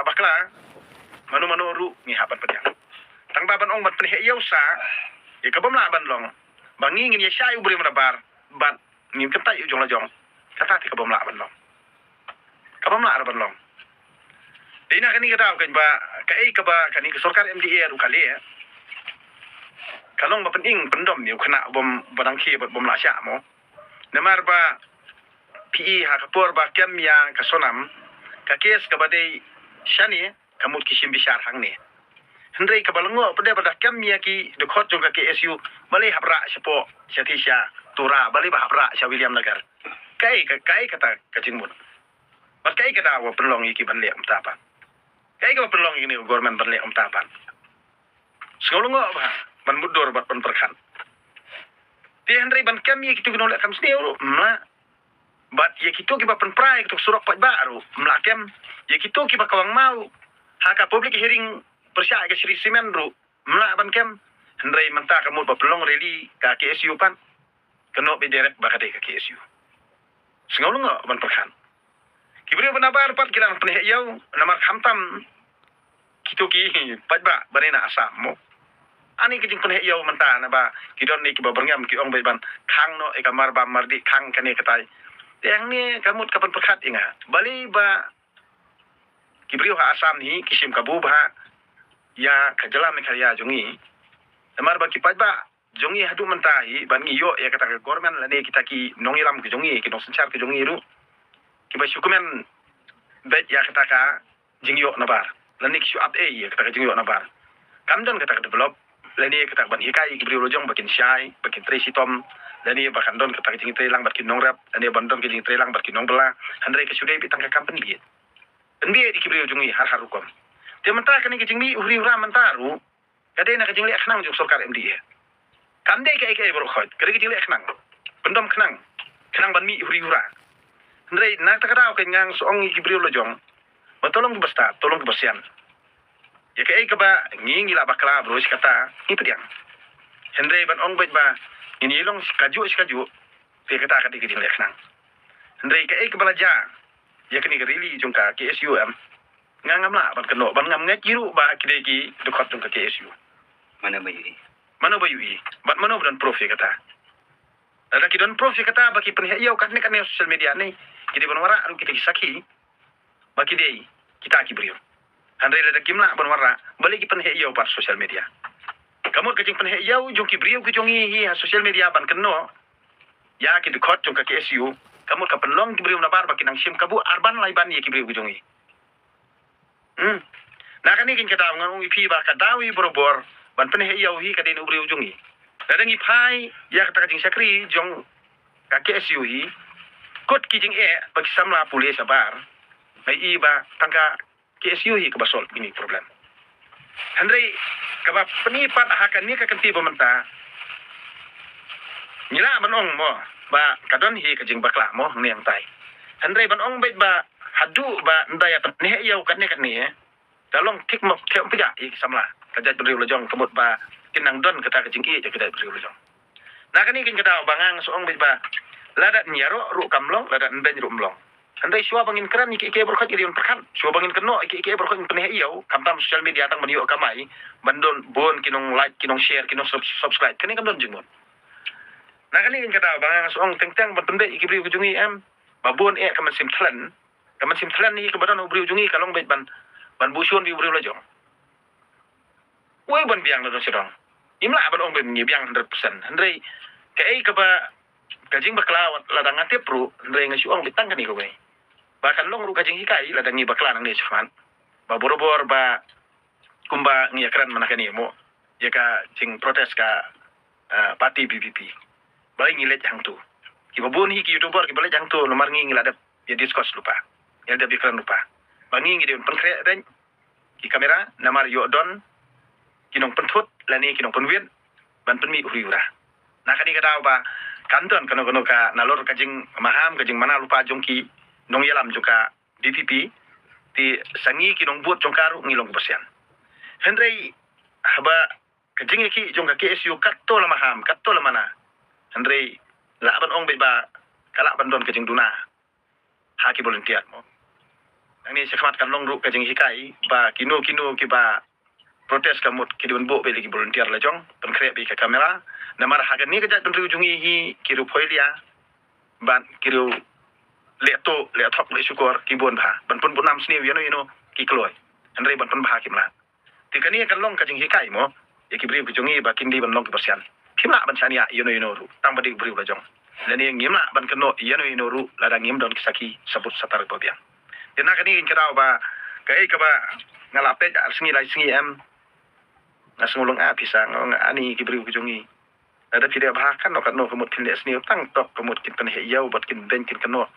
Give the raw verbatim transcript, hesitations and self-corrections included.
bakla, mano mano ruh ngi hap ban pdiang. Tang ba ban ong ban pynheh ïew sa ïa ka bym lah ban long ba ngi ngin ïa shai u briew mynta bar bad ngin kyntait u jong la jong. Kata te ka bym lah ban long. Ka bym lah ban long. Te na kane ka daw kan ba kaei kaba kane ka sorkar M D A ruh ka leh, ka long ba pynim pyndom ïa u khynnah bym ba dang khie bad bym lah shah mo. Namar ba phi i ha ka por ba kem ïa ka Sonam, ka kes kaba dei shane ka mut ki shim bishar hangne. Hynrei kaba lyngngoh pat de ba da kem ïa ki dkhot jong ka K S U, balei hap rah shapoh sha Tisha Tura, balei ba hap rah sha William Nagar. Kaei ka, kaei kata ka jingmut. Bad kaei ka daw ba pynlong ïa ki ban leh kumta pat. Kaei kaba pynlong ïa kane ka government ban leh kumta pat. Sngewlyngngoh bha ban mutdur bad ban pyrkhat. Te hynrei ban kem ïa kito ki nongleh kam sniew ruh ym lah. Bad ïa kito kiba pynpra ïa kito ki surok paidbah ruh ym lah kem. Ïa kito kiba kawang maw ha ka public hearing pyrshah ïa ka Shree Cement ruh ym lah ban kem. Hynrei mynta ka mut ba pynlong rally ka K S U pat, ka noh beit direct ba ka dei ka K S U. Sngewlyngngoh ban pyrkhat. Ki briew ba nabar pat ki la pynheh ïew namar khamtam kito ki paidbah ba dei na Assam mo. Ani ka jingpynheh ïew mynta naba ki don ne kiba byrngem ki ong beit ban khang noh ïa ka Marbam Mardih, khang kane katai. Te hangne ka mut ka pynpyrkhat ïa nga, balei ba ki briew ha Assam hi ki shim kabu bha ïa ka jylla Meghalaya jong ngi. Namar ba ki paidbah jong ngi haduh mynta hi ban ngi ïoh ïa kata ka government lane kita ki nongïalam ki jong ngi, ki nongsynshar ki jong ngi ruh kiba shu kmen beit ïa kata ka jingïoh nabar lane ki shu ap ei ïa kata ka jingïoh nabar. Kam don kata ka develop lane kata ka ban hikai ïa ki briew la jong ba kin shai, ba kin trei shitom, lane ba kan don kata ka jingtrei lang bad ki nongrep, lane ban don ka jingtrei lang bad ki nongbylla. Hynrei ka shu dei beit tang ka kam pynbieit. Pynbieit ïa ki briew jong ngi har har rukom. Te mynta kane ka jingmih u hri u hra mynta ruh ka dei na ka jingleh khnang jong sorkar M D A. Kam dei kaei kaei baroh khoit, ka dei ka jingleh khnang. Pyndom khnang, khnang ban mih u hri u hra. Hynrei na kata ka daw ka ngang shu ong ïa ki briew la jong ba to long kiba stad, to long kiba sian. Ïa kaei kaba ngi ngi lah bakla baroh shi katta ngi pdiang. Hynrei ban ong beit ba ngin ïa long shi kajuh shi kajuh, te kata ka dei ka jingleh khnang. Hynrei kaei kaba la jia ïa kane ka rally jong ka K S U em, nga ngam lah ban kynnoh, ban ngam ngeit ruh ba ki dei ki dkhot jong ka K S U. Mano ba ïohi? Mano ba ïohi? Bad mano ba don proof ïa kata? Lada ki don proof ïa kata ba ki pynheh ïew katne katne social media ne, ki dei ban wanrah ruh kita ki sakhi ba ki dei kita ki briew. Hynrei lada kim lah ban wanrah, balei ki pynheh ïew pat social media? Ka mut ka jingpynheh ïew jong ki briew ki jong ngi hi ha social media ban kynnoh ïa ki dkhot jong ka K S U, ka mut ka pynlong ki briew nabar ba ki nang shim kabu arban laiban ïa ki briew ki jong ngi. Hmm. Na kane ka daw ngan ong ïa phi ba ka daw hi barabor ban pynheh ïew hi ka dei na u briew jong ngi. Lada ngi phai ïa kata ka jingshakri jong ka K S U hi, kut ki jingeh ba ki samla pule shabar, ngi i ba tang ka K S U hi kaba solve kine ki problem. Hynrei kaba pyni pat ha kane ka kynti ba mynta, ngi lah ban ong mo ba ka don hi ka jingbakla mo hangne hangtai. Hynrei ban ong beit ba haduh ba ynda ïa pynheh ïew katne katne, ka long thik mo, thik phi ïa ki samla ka jaitbynriew la jong, ka mut ba kin nang don kata ka jingïeit ïa ka jaitbynriew la jong. Na kane ka daw ba ngan shu ong beit ba lada ïaroh ruh kam long, lada ïabeiñ ruh kam long. Hynrei shuwa ba ngin kren ïa kiei kiei baroh khoit, ïa dei ban pyrkhat. Shuwa ba ngin kynnoh ïa kiei kiei baroh khoit, ngin pynheh ïew khamtam social media tang ban ïoh kamai, ban don bun ki nong like, ki nong share, ki nong sub-, subscribe. Kane kam don jingmut. Na kane ka daw ba ngan shu ong teng teng ban pynbeit ïa ki briew ki jong ngi em, ba bun eh ka mynsiem thlen. Ka mynsiem thlen hi kaba don ha u briew jong ngi ka long beit ban, ban buh shun ïa u briew la jong. Wei ban biang la dong sha dong. Im lah ban ong ba ngi biang hundred percent. Hynrei kaei kaba ka jingbakla wat lada nga tip ruh, hynrei nga shu ong beit tang kane kawei. Ba kan long ruh ka jinghikai lada ngi bakla nangne shakhmat. Ba barabor ba kumba ngi ïa kren mynta kane mo, ïa ka jingprotest ka, ah, party V P P. Balei ngi leit hangto? Kiba bun hi ki YouTuber kiba leit hangto namar ngi ngi la dep ïa discuss lypa, ïa dep ïa kren lypa. Ba ngi ngi dei ban pynkhreh beiñ ki kamera namar ïoh don ki nongpynthut lane ki nongpynwit ban pynmih u hri u hra. Na kane ka daw ba kan don kano kano ka nalor ka jingmaham, ka jingmana lypa jong ki nongïalam jong ka V P P, te sa ngi ki nongbud jong ka ruh ngi long kiba sian. Hynrei haba ka jingïakhih jong ka K S U katto la maham, katto la mana, hynrei lah ban ong beit ba ka lah ban don ka jingduna ha ki volunteer mo. Nangne shakhmat kan long ruh ka jinghikai ba kino kino kiba protest ka mut ki dei ban buh beit ki volunteer la jong, pynkhreh beit ka camera. Namar ha kane ka jaitbynriew jong ngi hi ki riew pholia bad ki riew leh tuh, leh thok, leh shukor ki bun bha. Ban pynbun nam sniew ïano ïano ki kloi. Hynrei ban pynbha kim lah. Te kane kan long ka jinghikai mo ïa ki briew ki jong ngi ba kin dei ban long ki basian. Phim lah ban shaniah ïano ïano ruh tang ba dei briew la jong. Lane ngim lah ban kynnoh ïano ïano ruh lada ngim don ki sakhi sabut satar ba biang. Te na kane ka daw ba kaei kaba nga la peit ar sngi lai sngi em, nga sngew long a pisa nga ong ani ki briew ki jong ngi. Lada phi dei bha katno katno ka mut phin leh sniew tang tok ka mut kin pynheh ïew bad kin beiñ kin kynnoh.